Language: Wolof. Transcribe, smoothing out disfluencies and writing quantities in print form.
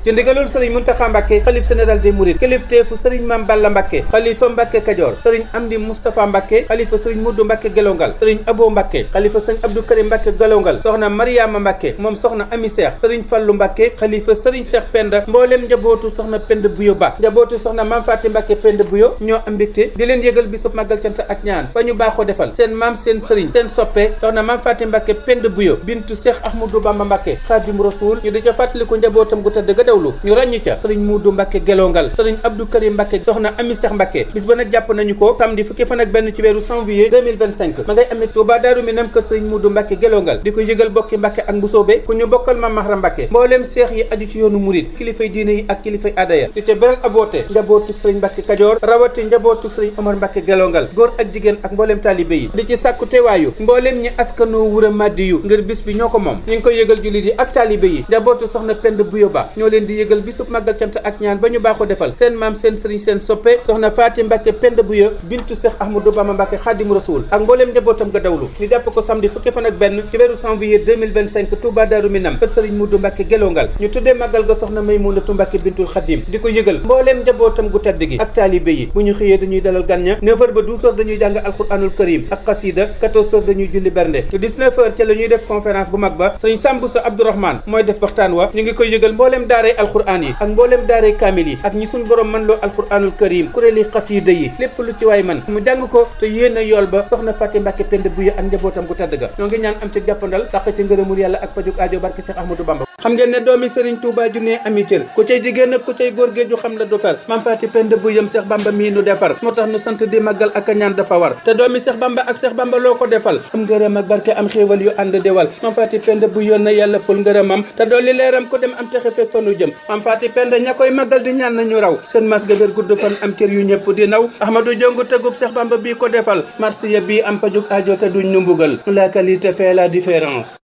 ci ndigalul sëriñ Muntaxa Mbàkke xalif général des mourides kilifteefu sëriñ Maam Balla Mbàkke xalifa Mbàkke Kajoor sëriñ Amdi Moustapha Mbàkke xalifa sëriñ Mudu Mbàkke Gelongal sëriñ Abo Mbàkke xalifa sëriñ Abdou Karim Mbàkke Gelongal soxna Mariama Mbàkke moom soxna Ami Seex sëriñ Fallu Mbàkke xalifa sëriñ Seex Penda mboolem njabootu soxna Penda Buyo Ba njabootu soxna Maam Faati Mbàkke Penda Buyo ñoo am mbégte di leen yëgal bisub màggal cant ak ñaan fa ñu baaxoo defal seen maam seen sëriñ seen soppe soxna Maam Faati Mbàkke Penda Buyo bintu Seex Ahmadou Bamba Mbàkke Xaadim Rasuul ñu di ca fàttaliku njabootam gu tëdd ga dawlu ñu ràññu ca sëriñ Muudu Mbàkke Gelongal sëriñ Abdou Karim Mbàkke soxna Ami Seex Mbàkke bis ba nag jàpp nañu ko samedi fukki fan ak benn ci weeru janvier 2025 ma ngay amee Touba Daaru Minam kër sëriñ Muudu Mbàkke Gelongal di ko yëgal bokki Mbàkke ak Mbusoobe ku ñu bokkal Maam Mahram Mbàkke mbooleem seex yi aju ci yoonu murid kilifay diine yi ak kilifay aadaya di ca beral aboote njabootu sëriñ Mbàkke Kajoor rawati njabootu sëriñ Omar Mbàkke Gelongal góor ak jigéen ak mbooleem taalibe yi di ci sàkku teewaayu mbooleem ñi askanoo wura maddi yu ngir bis bi ñoo ko moom ñu ngi koy yëgal jullit yi ak taalibe yi njabootu soxna Penda Buyo Ba ñoo leen di yëgal bisub màggal cant ak ñaan ba ñu baaxoo defal seen maam seen sëriñ seen soppe soxna Faati Mbàkke Penda Buyo bintu Seex Ahmadou Bamba Mbàkke Xaadimu Rasuul ak mbooleem njabootam ga dawlu ñu jàpp ko samedi fukki fan ak benn ci weeru janvier 2025 Touba Daaru Minam kër sëriñ Muudu Mbàkke Gelongal ñu tuddee màggal ga soxna Maymunatu Mbàkke bintul Xaadim di ko yëgal mbooleem njabootam gu tedd gi ak taalibe yi bu ñu xëyee dañuy dalal gan ña 9h ba 12h dañuy jàng alquranul karim ak xasida 14h dañuy julli bernde 19h ca la ñuy def conférence bu mag ba sëriñ Sambu Sa Abdourahmane mooy def waxtaan wa ñu ngi koy yëgal mbooleem daaray alquran yi ak mbooleem daaray kaamil yi ak ñi suñ borom mën loo alquranul karim kuréeli xasida yi lépp lu ci waay man mu jàng ko te yéen a yool ba soxna Faati Mbàkke Penda Buyo ak njabootam gu tedd ga ñoo ngi ñaan am ci jàppandal dàq ci ngërëmul yàlla ak pajuk aajo barke Cheikh Ahmadou Bamba xam ngeen ne doomi Serigne Touba ju ne ami cër ku cay jigéen ak ku cay góor géeju xam la du fer Maam Faati Penda Buyo Cheikh Bamba mii nu defar moo tax nu sant di màggal ak a ñaan dafa war te doomi Cheikh Bamba ak Cheikh Bamba loo ko defal am ngërëm ak barke am xéewal yu ànd dewal Maam Faati Penda Buyo na yàlla ful ngërëmam te dolli leeram ko dem am texe fekk fa nu jëm Maam Faati Penda ña koy màggal di ñaan nañu raw seen mas ga wér gudd fan am cër yu ñëpp di naw Ahmadou Jongu tëggub Cheikh Bamba bii ko defal marsiya bii am pajuk aajo te duñ nu mbugal la qualité fait la différence